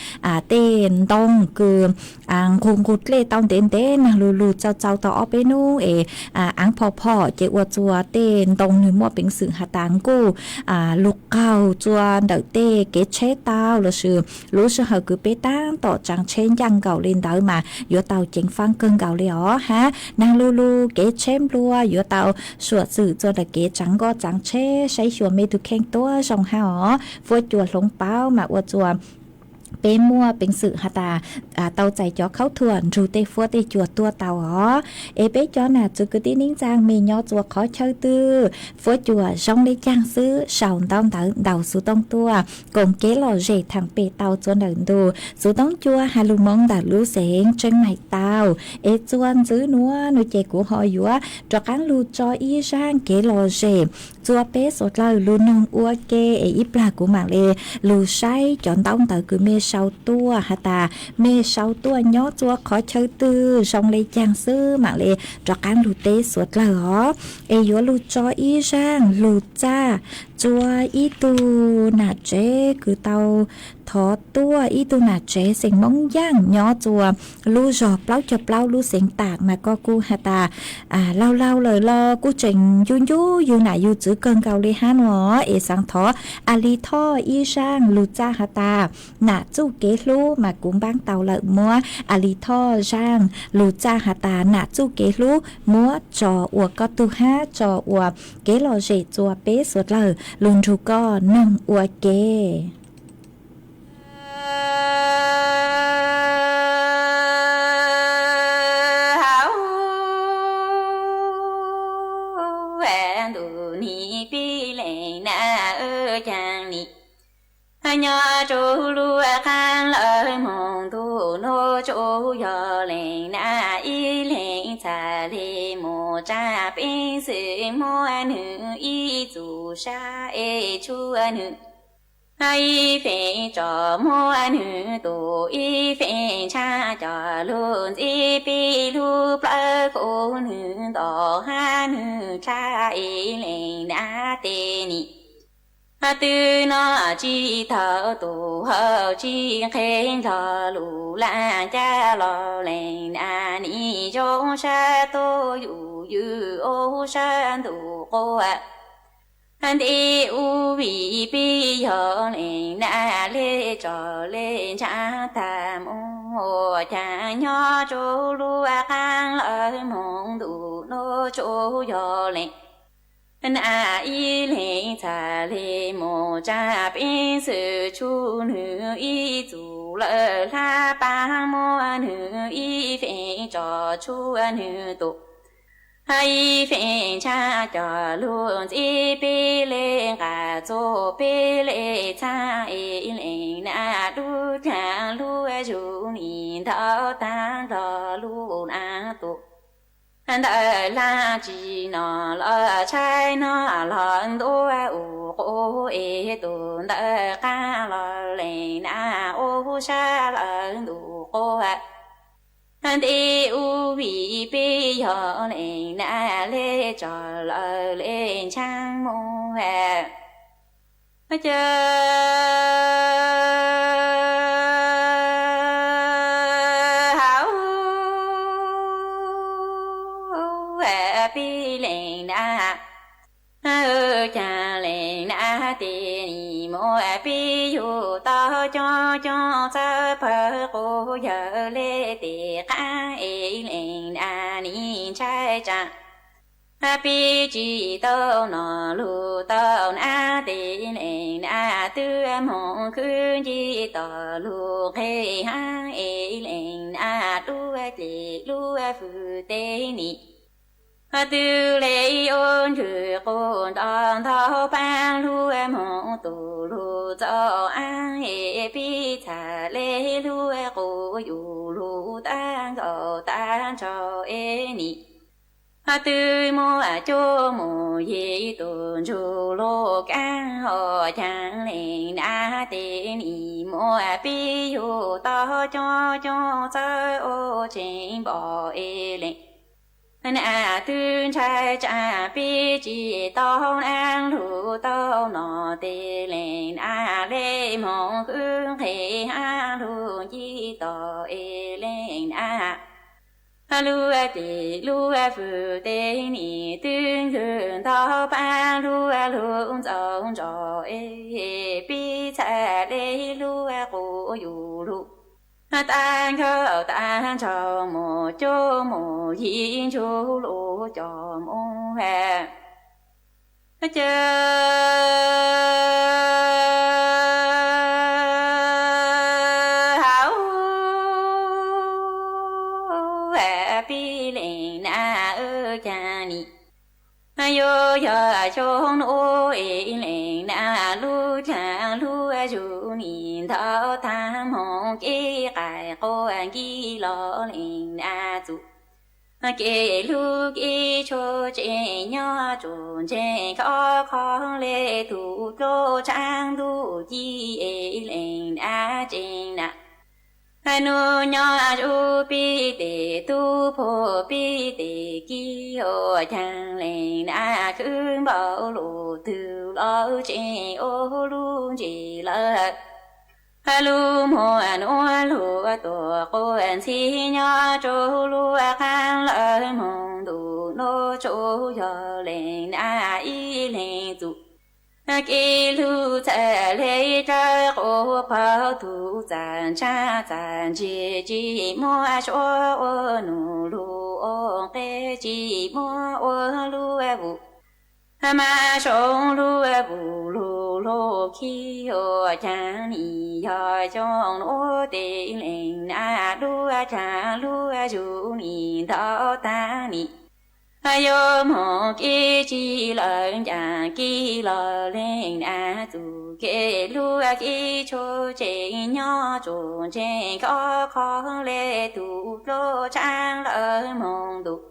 tej ntoo kws nqug nqug dlej tau ntev ntev naag lug lug txaus txaus tau ob peb nub es aav phom phom ces ua tsua tej ntoo nwg muaj peev xwm has tas nkuj lug qaug tsua ntawm tej kev tsheb tau lossis lub sij hawm kws peb taab tom tsaav tsheb ncaaj nkaus le ntawd mas yuav tau ceev faab kawg nkaus le os hab naag lug lug kev tsheb nplua yuav tau suam xwm tsua ntawm kev tsaav nkoj tsaav tsheb saib xyuas mej tug kheej tuab zoo hab os. Fuab cua hloov paub mas ua tsua peb muaj peev xwm has tas tau txais cov khaub thuam nrug tej fuab tej cua tuaj tau os. Es peb cov nam txiv kwv tij neej tsaa mej nyob tsua qhov chaw twg fuab cua zoo le caag xwb sau ntaub ntawv ntaus xuv tooj tuaj koom kev lom zem thaam pem tau tsua ntawm ntu xuv tooj cua has lug moo ntawm lub xeev Tseeb Maim tau. Es tsua ntxwv nuav no ces kuv ho yuav rov qaab lug tso ib zaaj kev lom zem tsua peb suav dlawg lug noog ua ke es ib plag kuv maam le lug saib cov ntaub ntawv kws mej sau tuaj has tas mej sau tuaj nyob tsua qhov chaw twg zoo le caag xwb maam le rov qaab lug teb suav dlawg os. Es yuav lug tso ib zaaj lug txaj Tsuas ib tug nam tsev kws tau thov tuaj, ib tug nam tsev xeem Moob Yaaj nyob txuas lub zog plaub caug plaub lub xeev Tam mas koj kuj has tas laug laug lawm los kuj tseem ncu ncu yug nam yug txwv kawg nkaus li hab no. Es xaav thov Alis Thoj ib zaaj lug txaj has tas nam txuj kev hlub mas kuv npaab tau lawm. Muab Alis Thoj zaaj lug txaj has tas nam txuj kev hlub muab tso ua koj tug hab tso ua kev lom zem txuas peb suav dlawg lug nrug koj noog ua ke. Ntuj nim pib lees na, caag nim nyob rua lub qaab lawv moog ntuj nuav tsuas yog lees na, ib leeg txhaj le mus tsaa peev xwm muab nwg ib txug sab es tshuav nwg ib feem tso muab nwg tus ib feem ntshaab coj lug ntxiv peb lub plawv kuv nwg nto hab nwg dlha es lees na tes nim twb noj tsi tau tus hau tsi nqhe nrog lug laaj caj los lees na nim zoo sab tuab yug ywg ub sab ntuj quas nti ub vim peb yog lees na le tso le ntshaab tag mus caag nyob rua lub qaab lawv moog ntuj nuav tsuas yog lees na ib leeg txhaj le mus tsaa peev xwm tshuav nwg ib txug lawm hlab paab muab nwg ib feem tso tshuav nwg tus ib feem ntshaab coj lug ntxiv peb le nqaj txug peb le txhaab es lees na lub dlaag lub zug nim ntau taag nrog lub na tus ntawm laaj tsi noj los tshaib noj los ntuav ub quas es tus ntawm qaab los lees na ub sab lawv ntuj quas nti ub vim peb yog lees na le tso lawv le ntshaab mus caag hauv peb lees na caag lees na tes nim muab peb yug tau coob coob txawb pawg quas yawg le tes qaab es lees na nim ntshai tsaa peb tsi tau noj lug tau na tes lees na twb moog khwb nce tom lug nqhe hab es lees na lub ceg lub fwj tes nim twb le ub nrwg quas nto ntau paab lug moog tus lug txaus ab es peb txhaj le lug quas yug lug taag nkaus taag nrho es nim twb muab cuab mus yig tus ntsuj lug kaab hov caag lees na tes nim muab peb yug tau coob coob txawb ub tseeb npo es lees na twb ntshai tsaa peb tsi tau naab lug tau noj tes lees na le moog khwb nqhe hab lug nce tom es lees na lub ceg lub fwj tes nim twb nrwg ntau paab lug lug ntxaus ntso es peb txhaj le lug quas yug lug taag nkaus taag nrho mus cuab mus yig ntsuj lug coj mus caag hauv peb lees na caag nim yuav yog xyoo nuav es lees na lub dlaag lub zug nim ntau taag moog kev qaij quas nkig los lees na txug kev lug kev tshuav tseem nyob tsuas ntseeg khov kho le tug dluab tshaab ntuj ci es lees na tseem na Nub nyob zuj pib tes tub phuj pib tes kiv, ua caag leej nab khwb npaum lug twg los tseem ua lub ntsis lawm. Lub muag nuav luag tuam quas ntxhib nyob rua lub qaab lawv moog ntuj, nub tsuas yog leej nab ib leeg txuj kev lug txhaj le rawv quas phauj tug txaj ntshab txaj ntsig, tsi muab suav ua num lug ua nqe, tsi muab ua lub vuj mas zoo lub vuj lug lug khib. Ua caag nim yog xyoo nuav tes leej nab dua caag lub zug nim ntau taag nim yuav moog kev tsi lawm ncaam kev los leej nab txuj kev lug kev tshua tseem nyob tsuas ntseeg koj qhov le tug dlua tshaab lawv moog ntuj.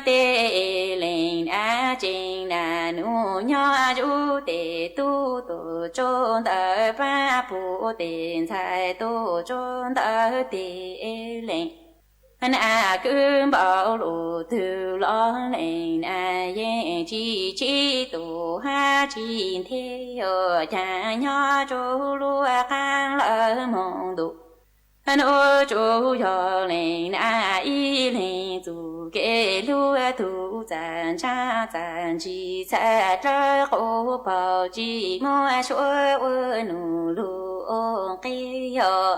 Tes leej nab tseem nab nub nyob zuj tes tub tuaj tsuas ntawm paab puj tes ntxhais tuaj tsuas ntawm tes leej nab khwb npaum lug twg los leej nab yeej tsi tsib tus hab tsi nthe. Ua caag nyob rua lub qaab lawv moog ntuj, nub tsuas yog leej nab ib leeg txuj kev lug tug txaj ntshab txaj ntsig txhaj rawv quas phauj tsi muab suav ua num lug ua nqe. Yog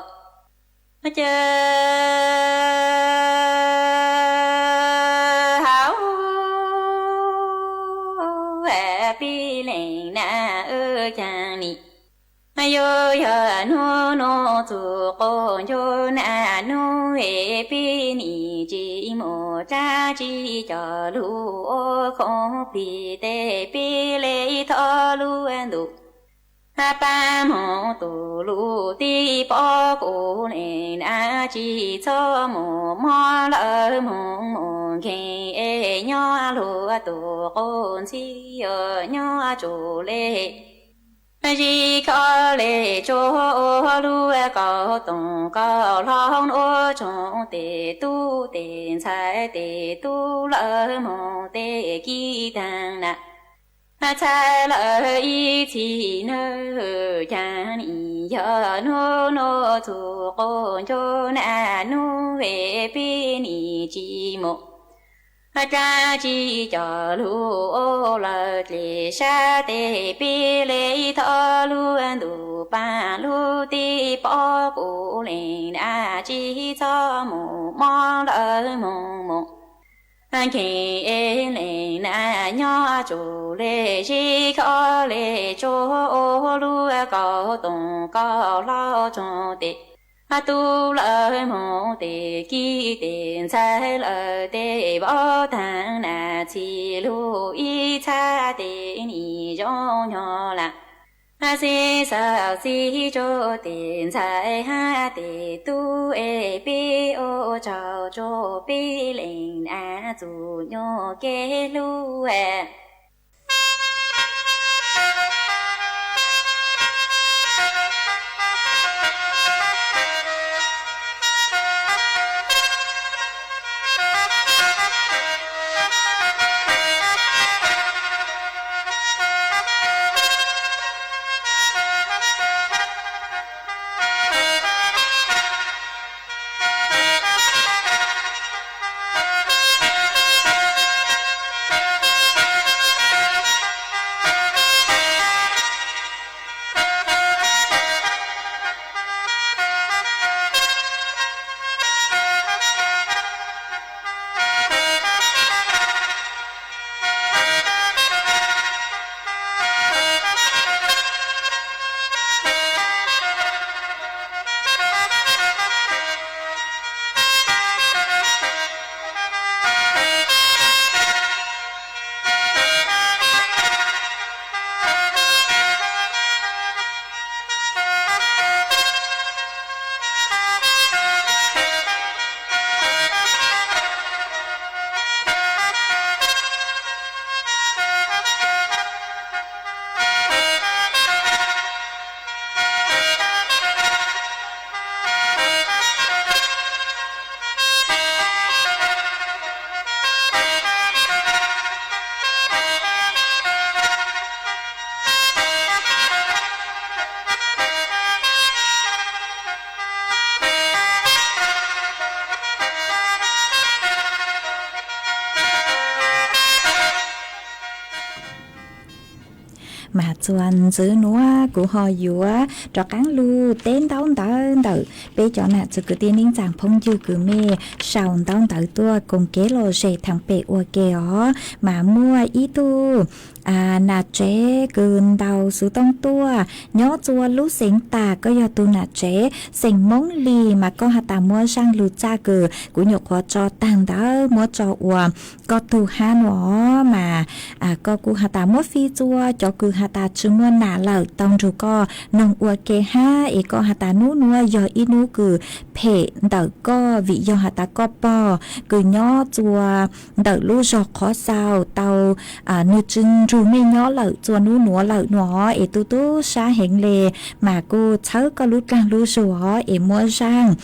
ca hauv peb leej nab caag nim yuav yog nub nub txug quas ncuv nab nub es peb nim tsi mus rab tsi coj lug ua khoom plig tes peb le thov lub ntuj pab moog tug lug tib pob kuv leej nab tsi txhob mus mob lawv moog mus nkeeg es nyob luag tug quas ntxhib yuav nyob tsuas le zig koj le tsuag ua lub kaus toom koj hlob nuav tsoom tes tub tes ntxhais tes tub lawv moog tes kiv taag nab txhaj lawm ib txhis nawb. Caag nim yog nub nub txug quas ncuv nab nub es peb nim tsi mus rab tsi coj lug ua lawv dlej sab tes peb le thov lub ntuj paab lub tib pob kuv leej nab tsi txhob mus mob lawv moog mus nkeeg es leej nab nyob tsuas le zig koj le tsuag ua lub kaus toom koj hlob tsoom tes tub lawv moog tes kiv tes ntxhais lawv tes vauv taag nab txhij lug ib txhab tes nim zoo nyob lam xib xav xib tsuag tes ntxhais hab tes tub es peb ua tsaug tsuag peb leej nab txuj nyuas kev lug Mas txuas ntxiv nuav kuv ho yuav rov qaab lug teb ntaub ntawv ntawm peb cov nam txiv kwv tij neej tsaa phooj ywg kws mej sau ntaub ntawv tuaj koom kev lom zem thaam pem ua ke os. Mas muaj ib tug nam tsev kws ntaus xuv tooj tuaj nyob txua lub xeev tas, koj yog tug nam tsev xeem Moob Lis mas koj has tas muab zaaj lug txaj kws kuv nyuam qhuav tso taag ntawd muab tso ua koj tug hab nuav os. Mas koj kuj has tas muab fij txua cov kws has tas tsi muaj nam lawm tau nrug koj noog ua ke hab, es koj has tas nub nuav yog ib nub kws phem ntawm koj vim yog has tas koj pog kws nyob txua ntawm lub zog qhov xaus tau, nwg tsi nrug mej nyob lawm txua nub nuav lawm nuav os, es tu tub sab heev le. Mas kuj txhawb koj lub dlaag lub zug os, es muab zaaj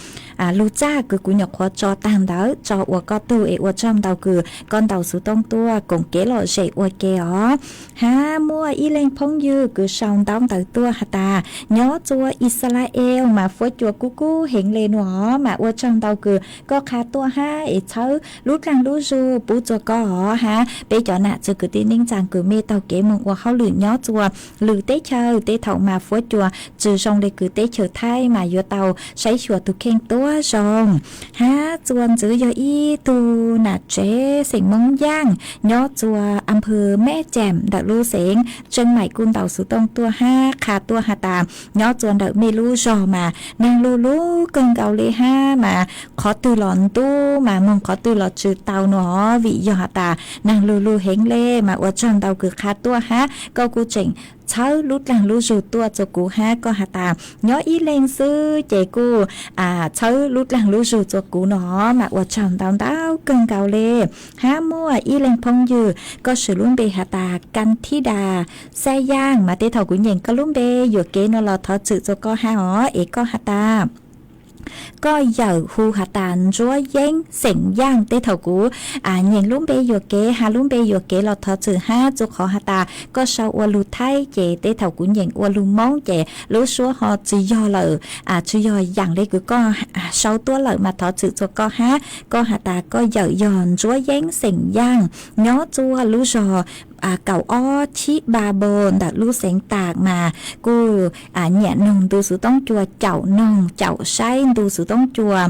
lug txaj kws kuv nyuam qhuav tso taag ntawd tso ua koj tug, es ua tsaug ntau kws koj ntaus xuv tooj tuaj koom kev lom zem ua ke os. Hab muaj ib leeg phooj ywg kws sau ntaub ntawv tuaj has tas nyob txua Yixalayees mas fuab cua kub kub heev le nuav os, mas ua tsaug ntau kws koj qha tuaj hab es txhawb lub dlaag lub zug pub txua koj os. Hab peb cov nam txiv kwv tij neej tsaa kws mej taug kev moog ua hauj lwm nyob txua lwm teb chaws, tej thaum mas fuab cua tsi zoo le kws teb chaws Thaib mas yuav tau saib xyuas tug kheej tuab zoo. Hab txuas ntxiv yog ib tug nam tsev xeem Moob Yaaj nyob txua a phw Meb Ceem ntawm lub xeev Tseej Maim kuj ntaus xuv tooj tuaj hab qha tuaj has tas nyob txua ntawm mej lub zog mas naag lug lug kawg nkaus le hab, mas qhov twg los ntub mas moog qhov twg los tsi tau nuav os, vim yog has tas naag lug lug heev le. Mas ua tsaug ntau kws qha tuaj hab koj kuj tseem txhawb lub dlaag lub zug tuaj txua kuv hab, koj has tas nyob ib leeg xwb ces kuj txhawb lub dlaag lub zug txua kuv nuav os, mas ua tsaug ntau ntau kawg nkaus le. Hab muaj ib leeg phooj ywg koj swv lub npe has tas Kan Thib Das Xab Yaaj, mas tej thaum kuv nyeem koj lub npe yuam kev nuav los thov txwm txua koj hab os, es koj has tas koj yawm hu has tas Ntsuab Yeeb xeem Yaaj. Tej thaum kuv nyeem lub npe yuam kev has lub npe yuam kev los thov txwm hab, txua qhov has tas koj sau ua lug Thaib ces tej thaum kuv nyeem ua lug Moob ces lub suab ho tsi yog lawm, tsi yog yaam le kws koj sau tuaj lawm mas thov txwm txua koj hab. Koj has tas koj yawm yog Ntsuab Yeeb xeem Yaaj nyob txua lub zog kaum ob Chib Npa Npos ntawm lub xeev Tas mas kuj nyiam noog ntu xuv toob cua, caum noog caum saib ntu xuv toob cua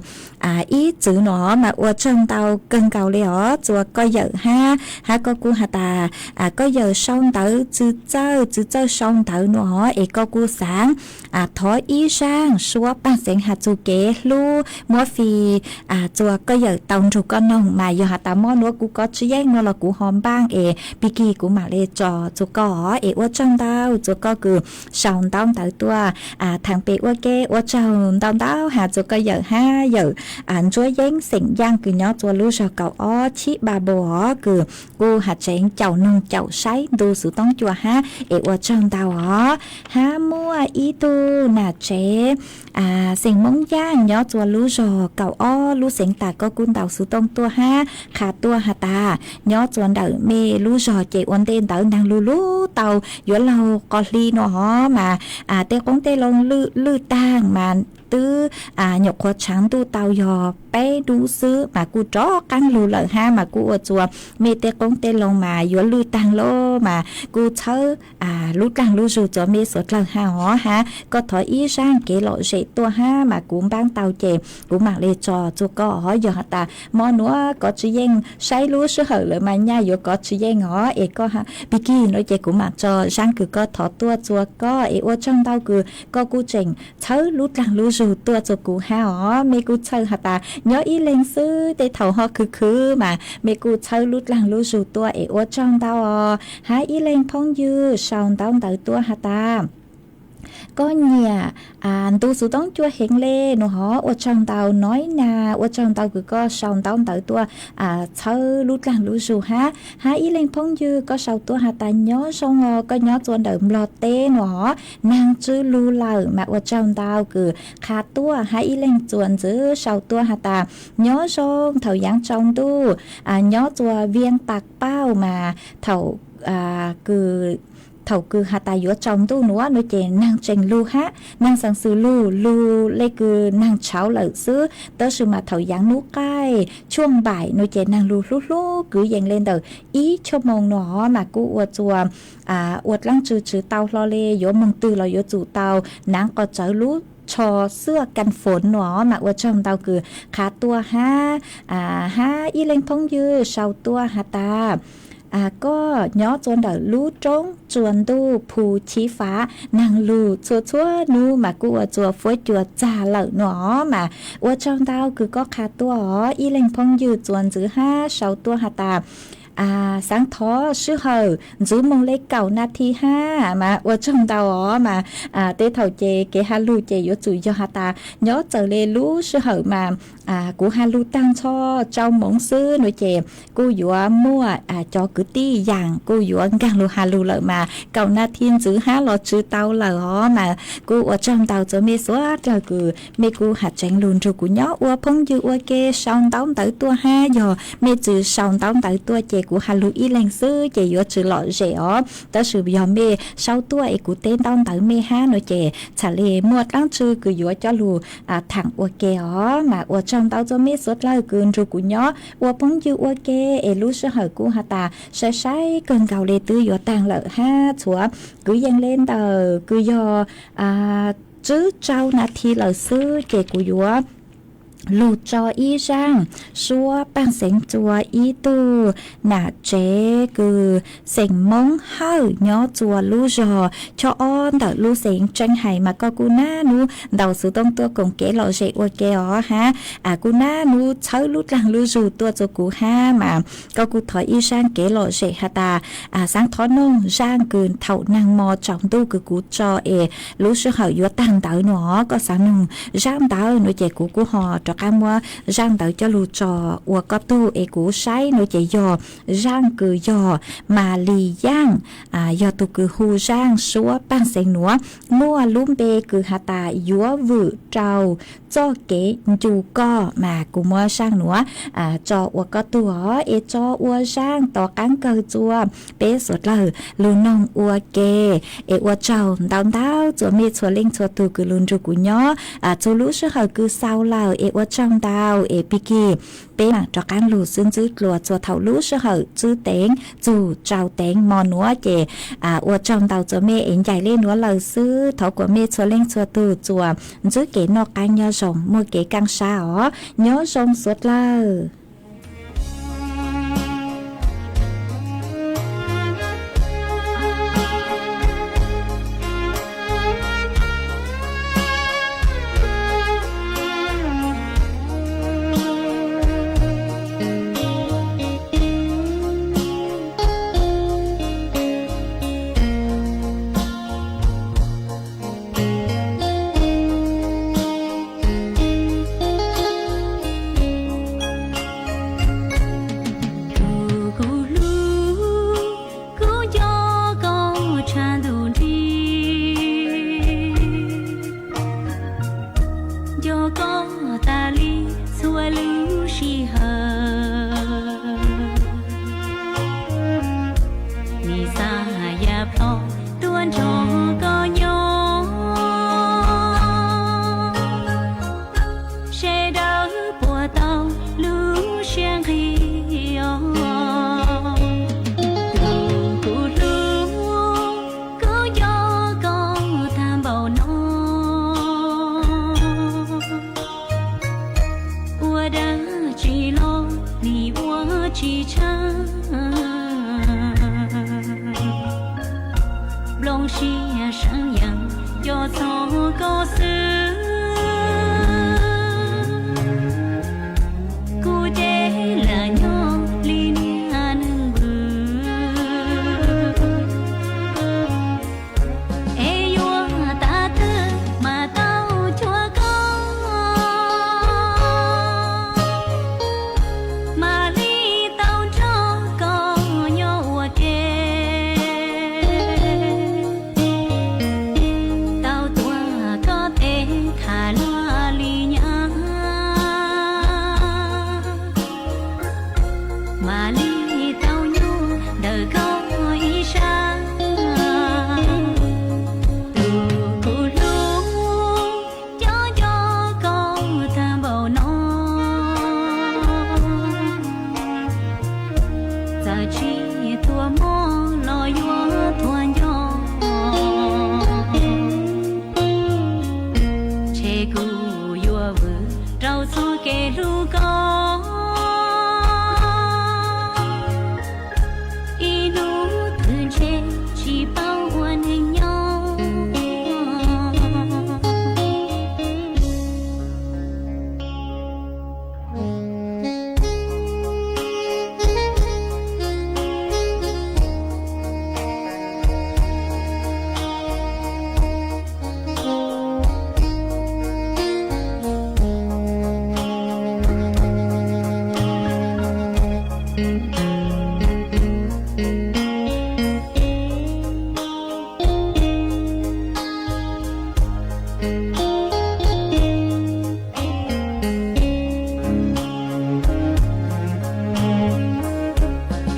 ib txwm nuav os, mas ua tsaug ntau kawg nkaus le os txua koj yawm hab. Hab koj kuj has tas koj yawm sau ntawv txwv txawj, txwv txawj sau ntawv nuav os, es koj kuj xaav thov ib zaaj suab paag xeev has txug kev hlub muab fij txua koj yawm tau nrug koj noog. Mas yog has tas mob nuav kuv kov tsi yeej nuav los kuv ho npaaj es pig kig kuv maam le tso txua koj os, es ua tsaug ntau txua koj kws sau ntaub ntawv tuaj thaam pem ua ke. Ua tsaug ntau ntau has txua koj yawm hab, yawm Ntsuab Yeeb xeem Yaaj kws nyob txua lub zog kaum ob Chib Npa Npos os, kws kuj has tseev caum noog caum saib ntu xuv toob cua hab, es ua tsaug ntau os. Hab muaj ib tug nam tsev xeem Moob Yaaj nyob txua lub zog kaum ob lub xeev Tas, koj kuj ntaus xuv tooj tuaj hab qha tuaj has tas nyob txua ntawm mej lub zog ces ua ntej ntawd naag lug lug tau yuav laug qos hli nuav os, mas tej qoob tej loo lwj taag mas twb nyuam qhuav tshaav ntuj tau yog peb nub xwb mas kuj rov qaab lug lawm hab, mas kuj ua txua mej tej qoob tej loo mas yuav lwj taag lawm, mas kuj txhawb lub dlaag lub zug txua mej suav dlawg hab os. Hab koj thov ib zaaj kev lom zem tuaj hab, mas kuv npaab tau ces kuv maam le tso txua koj os. Yog has tas mob nuav kov tsi yeej, saib lub sij hawm lawm mas nyaj yuav kov tsi yeej os, es koj pig kig nuav ces kuv maam tso zaaj kws koj thov tuaj txua koj, es ua tsaug ntau kws koj kuj tseem txhawb lub dlaag lub zug tuaj txua kuv hab os. Mej kuj txhawj has tas nyob ib leeg xwb tej thaum ho khwv khwv mas mej kuj txhawb lub dlaag lub zug tuaj, es ua tsaug ntau os. Hab ib leeg phooj ywg sau ntaub ntawv tuaj has tas koj nyiam ntu xuv tooj cua heev le nuav hov, ua tsaug ntau Noib Nas, ua tsaug ntau kws koj sau ntaub ntawv tuaj txhawb lub dlaag lub zug hab. Hab ib leeg phooj ywg koj sau tuaj has tas nyob zoo os, koj nyob txua ntawm Nplog teb nuav hov, naag tsw lug lawm, mas ua tsaug ntau kws qha tuaj. Hab ib leeg txuas ntxiv sau tuaj has tas nyob zoo thaum yaav tsaus ntuj, nyob txua Viaj Pas Pauj mas thaum kws thaum kws has tas yuav tsaus ntuj nuav no ces neeg tseem lug hab, neeg xeev xwm lug, lug le kws neeg tshauv lawm xwb. Tab sis mas thaum yaav nub qaij tshuaj npaim no ces neeg lug hlub hlub kwv yees le ntawm ib tshuaj moos no mas kuj ua txuas ua dlaab tsi tsi tau hlo le, yuav moog twg los yuav tsum tau naav qos tsawv lub tsho xwb kan foov no mas ua tsaug ntau kws qha tuaj hab, hab ib leeg phooj ywg sau tuaj has tas koj nyob txua ntawm lub roob txua ntuj phu chiv fav, neeg lug txhua txhua nub mas kuj ua txuas fuab cua txag lawm no mas ua tsaug ntau kws koj qha tuaj os ib leeg phooj ywg txua ntxiv hab sau tuaj has tas xaav thov sij hawm ntxiv moog le kaum nas thi hab mas ua tsaug ntau os mas tej thaum ces kev has lug ces yuav tsum yog has tas nyob txawm le lub sij hawm mas kuv has lug taag nrho tsau moov xwb no ces kuj yuav muaj cov kwv tij yaam kuj yuav nkaag lug has lug lawm mas kaum nas thi ntxiv hab los tsi tau lawm os mas kuj ua tsaug ntau txua mej suav dlawg kws mej kuj has tseev lug nrug kuv nyob ua phooj ywg ua ke sau ntaub ntawv tuaj hab yog mej tsi sau ntaub ntawv tuaj ces kuv has lug ib leeg xwb ces yuav tsi lom zem os. Tab sis yog mej sau tuaj es kuv teb ntaub ntawv mej hab no ces txhad le muaj dlaab tsi kws yuav coj lug thaam ua ke os mas ua tsaug ntau txua mej suav dlawg kws nrug kuv nyob ua phooj ywg ua ke es lub sij hawm kuj has tas sai sai kawg nkaus le twb yuav taag lawm hab txhua kwv yees le ntawm kws yog tsib rau nas thi lawm xwb ces kuv yuav lug tso ib zaaj suab paaj xeev txua ib tug nam tsev kws xeem Moob Hawj nyob txua lub zog chob ob ntawm lub xeev Tseeb Hais mas koj kuj nab nub ntaus xuv tooj tuaj koom kev lom zem ua ke os hab kuj nab nub txhawb lub dlaag lub zug tuaj txua kuv hab mas koj kuj thov ib zaaj kev lom zem has tas xaav thov noog zaaj kws thaum naag mo tsaus ntuj kws kuv tso es lub sij hawm yuav taag ntawd no koj xaav noog zaaj ntawd no ces kuv kuj ho rov qaab muab zaaj ntawd coj lug tso ua koj tug es kuv saib no ces yog zaaj kws yog Mas Lis Yaaj, yog tug kws hu zaaj suab paaj xeev nuav muaj lub npe kws has tas yuav vwm rau txoj kev ncu koj mas kuv muab zaaj nuav tso ua koj tug os es tso ua zaaj tom qaab kawg txua peb suav dlawg lug noog ua ke. Es ua tsaug ntau ntau txua mej txhua leej txhua tug kws lug nrug kuv nyob txug lub sij hawm kws xaus lawm es ua tsaug ntau es pig kig peb maam rov qaab lug xwb ntxwb dlua txua thaum lub sij hawm tsib teev txug rau teev mo nuav ces ua tsaug ntau txua mej es ncaim le nuav lawm xwb thov kuas mej txhua leej txhua tug txua ntxwb kev noj qaab nyob zoo muaj kev kaaj sab os nyob zoo suav dlawg. Kuv hlub, kuv nco koj tshaj ntuj nrig, nco koj tas li txhua lub sij hawm. Nis xa yam plho tuaj nrog koj nyob, sawv daws puas tau lub siab nqig os. Tus kuv hlub, kuv nco koj tag npaum no, ua dab tsi los nim ua tsis tshaj. Nplooj siab seev yeej nco txog koj xwb, kuv ces lam nyob li niag neeg vwm, es yuav tas twg mas tau cuag koj, mam li tau nrog koj nyob ua ke. Tau tuav koj tes tham luag li nyab, mam li tau nyob ntawm koj ib sab. Tsis tuaj mob los yuav tuaj nco, ntshe kuv yuav vwm rau txoj kev hlub koj. Ib hnub twg ntshe tsis paub ua neeg nyob.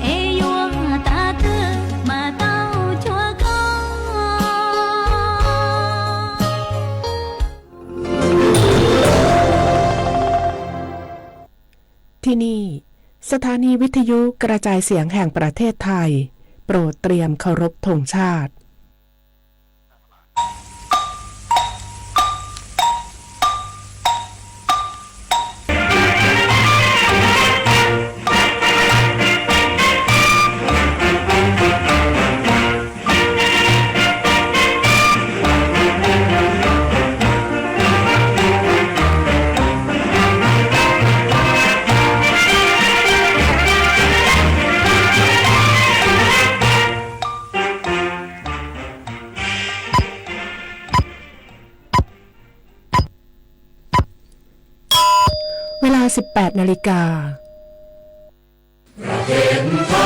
Es yuav tas twg mas tau cuag koj. ที่นี่ สถานีวิทยุกระจายเสียงแห่งประเทศไทย โปรดเตรียมเคารพธงชาติ เวลา สิบแปดนาฬิกา ประเทศไท